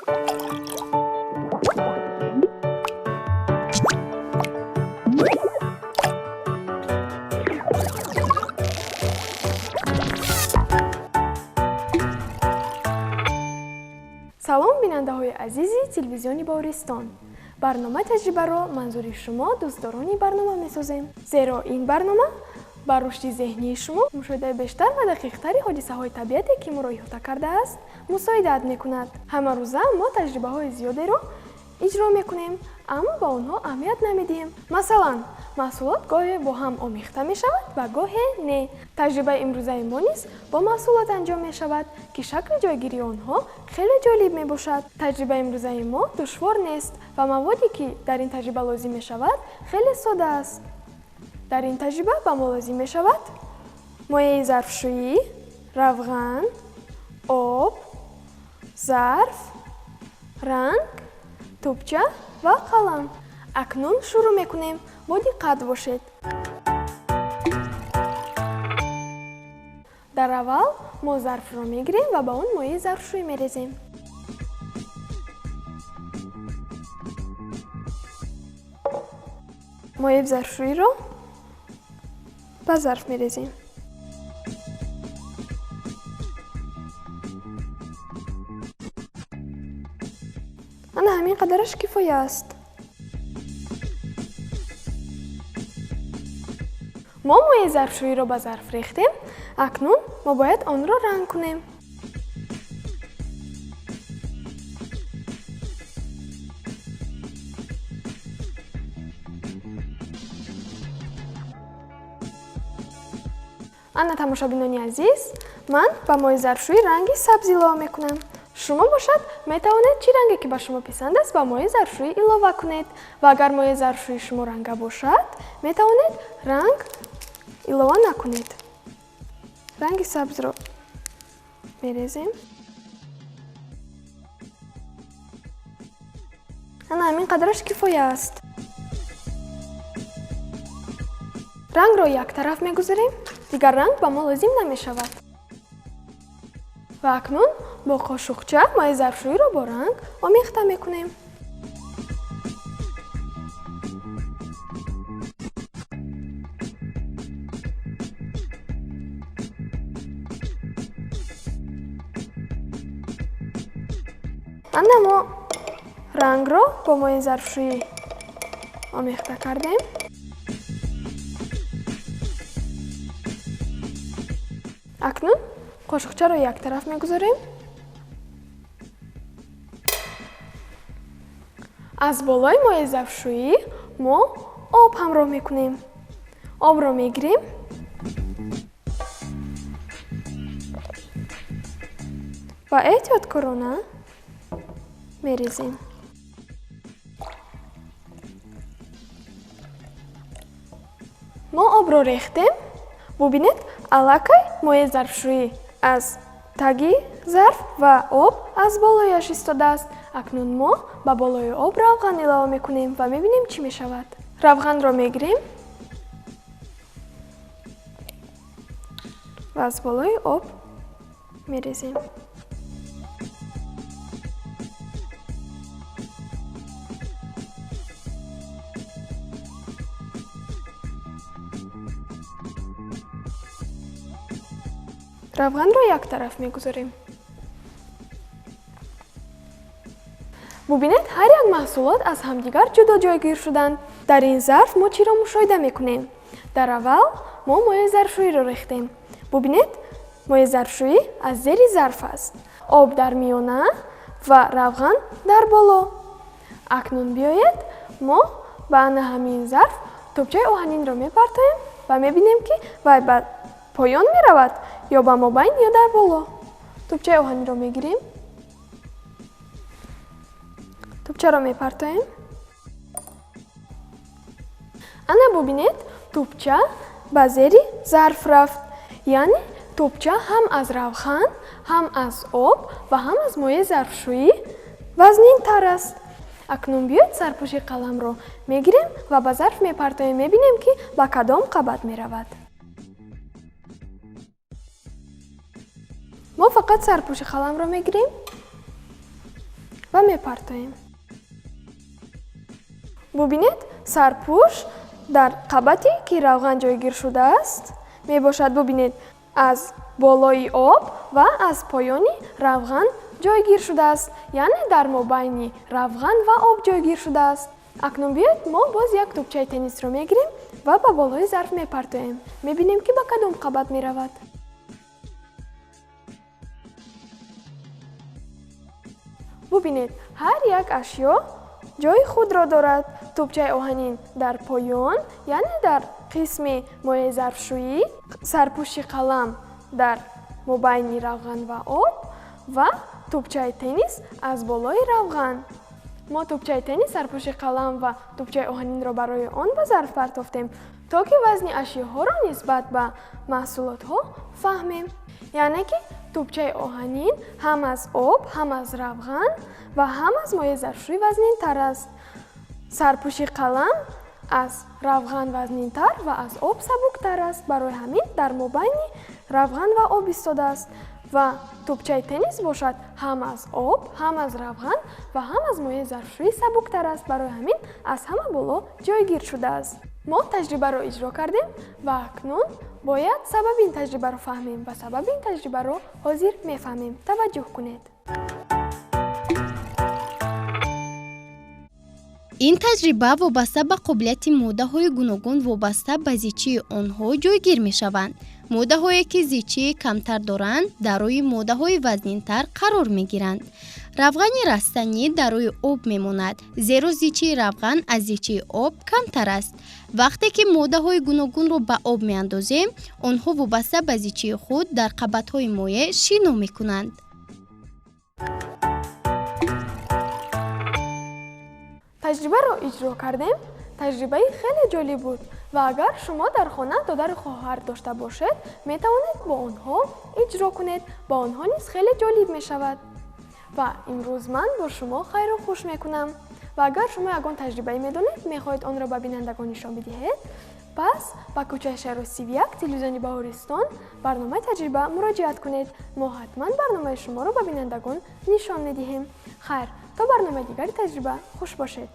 Салом, бинандаҳои азизи телевизиони Боваристон. Барномаи таҷрибаро манзури шумо, дӯстдорони барнома, месозем, зеро ин барнома ба рушди зеҳнии шумо, мушоҳидаи бештар ва дақиқтари ҳодисаҳои табиате, ки моро иҳота кардааст, мусоидат мекунад. Ҳамарӯза мо таҷрибаҳои зиёдеро иҷро мекунем, аммо ба онҳо аҳамият намедиҳем. Масалан, маҳсулот гоҳе бо ҳам омехта мешавад ва гоҳе не. Таҷрибаи имрӯзаи мо низ бо маҳсулот анҷом мешавад, ки шакли ҷойгирии онҳо хеле ҷолиб мебошад. Таҷрибаи имрӯзаи мо душвор нест ва маводе, ки дар ин таҷриба лозим мешавад, хеле сода аст. Дар ин таҷриба ба мо лозим мешавад моеи зарфшӯӣ, равған, об, зарф, ранг, тӯбча ва қалам. Акнун шурӯъ мекунем. Бо диққат бошед. Дар аввал мо зарфро мегирем ва ба он моеи зарфшӯӣ мерезем. Моеи зарфшӯиро ба зарф мерезем. Ана ҳамин қадараш кифоя аст. Мо моеи зарфшӯиро ба зарф рехтем. Акнун мо бояд онро ранг кунем. Ана, тамошобинони азиз, ман ба моеи зарфшӯӣ ранги сабз илова мекунам. Шумо бошад, метавонед чӣ ранге ки ба шумо писанд аст, ба моеи зарфшӯӣ илова кунед. Ва агар моеи зарфшӯии шумо ранга бошад, метавонед ранг илова накунед. Ранги сабзро мерезем. Ана ҳамин қадараш кифоя аст. Рангро як тараф мегузорем, дигар ранг ба мо лозим намешавад. Ва акнун бо қошуқча моеи зарфшӯиро бо ранг омехта мекунем. Ана мо рангро бо моеи зарфшӯӣ омехта кардем. Акнун қошуқчаро як тараф мегузорем. Аз болои моеи зарфшӯӣ мо об ҳамроҳ мекунем. Обро мегирем ва эҳтиёткорона мерезем. Мо обро рехтем. Бубинед, аллакай моеи зарфшӯӣ аз таги зарф ва об аз болояш истодааст. Акнун мо ба болои об равған илова мекунем ва мебинем, чӣ мешавад. Равғанро мегирем ва аз болои об мерезем. Равғанро як тараф мегузорем. Бубинед, ҳар як маҳсулот аз ҳамдигар ҷудо ҷойгир шуданд. Дар ин зарф мо чиро мушоҳида мекунем? Дар аввал мо моеи зарфшӯиро рехтем. Бубинед, моеи зарфшӯӣ аз зери зарф аст, об дар миёна ва равған дар боло. Акнун биёед, мо ба ана ҳамин зарф тӯбчаи оҳанинро мепартоем ва мебинем, ки вай ба поён меравад ё ба мобайн ё дар боло. Тӯбчаи оҳаниро мегирем, тӯбчаро мепартоем. Ана бубинед, тӯбча ба зери зарф рафт. Яъне тӯбча ҳам аз равған, ҳам аз об ва ҳам аз моеи зарфшӯӣ вазнинтар аст. Акнун биёед, сарпӯши қаламро мегирем ва ба зарф мепартоем, мебинем, ки ба кадом қабат меравад. Мо фақат сарпӯши қаламро мегирем ва ва мепартоем. Бубинед, сарпӯш дар қабате ки равған ҷойгир шудааст мебошад. Бубинед, аз болои об ва аз поёни равған ҷойгир шудааст, яъне дар мобайни равған ва об ҷойгир шудааст. Акнун биёед мо боз як тӯбчаи теннисро мегирем ва ба болои зарф мепартоем. Мебинем, ки ба кадом қабат меравад. Бубинед, ҳар як ашё ҷои худро дорад. Тӯбчаи оҳанин дар поён, яъне дар қисми моеи зарфшӯӣ, сарпӯши қалам дар мобайни равған ва об ва тӯбчаи теннис аз болои равған. Мо тӯбчаи теннис, сарпӯши қалам ва тӯбчаи оҳанинро барои он ба зарф партофтем, то ки вазни ашёҳоро нисбат ба маҳсулотҳо фаҳмем. Яъне ки тӯбчаи оҳанин ҳам аз об, ҳам аз равған ва ҳам аз моеи зарфшӯӣ вазнинтар аст. Сарпӯши қалам аз равған вазнинтар ва аз об сабуктар аст. Барои ҳамин дар мобайни равған ва об истодааст. Ва тӯбчаи теннис бошад ҳам аз об, ҳам аз равған ва ҳам аз моеи зарфшӯӣ сабуктар аст. Барои ҳамин аз ҳама боло ҷойгир шудааст. Мо таҷрибаро иҷро кардем ва акнун бояд сабаби ин таҷрибаро фаҳмем ва сабаби ин таҷрибаро ҳозир мефаҳмем. Таваҷҷӯҳ кунед. Ин таҷриба вобаста ба қобилияти моддаҳои гуногун вобаста ба зичии онҳо ҷойгир мешаванд. Моддаҳое ки зичии камтар доранд, дар рӯи моддаҳои вазнинтар қарор мегиранд. Равғани растанӣ дар рӯи об мемонад, зеро зичии равған аз зичии об камтар аст. Вақте ки моддаҳои гуногунро ба об меандозем, онҳо вобаста ба зичии худ дар қабатҳои моеъ шино мекунанд. Таҷрибаро иҷро кардем. Таҷрибаи хеле ҷолиб буд ва агар шумо дар хона додару хоҳар дошта бошед, метавонед бо онҳо иҷро кунед. Ба онҳо низ хеле ҷолиб мешавад. Ва имрӯз ман бо шумо хайру хуш мекунам. Ва агар шумо ягон таҷрибае медонед, мехоҳед онро ба бинандагон нишон бидиҳед, пас ба кӯчаи шаҳри 31 телевизиони Баҳористон барномаи таҷриба муроҷиат кунед. Мо ҳатман барномаи шуморо ба бинандагон нишон медиҳем. Хайр, то барномаи дигари таҷриба, хуш бошед.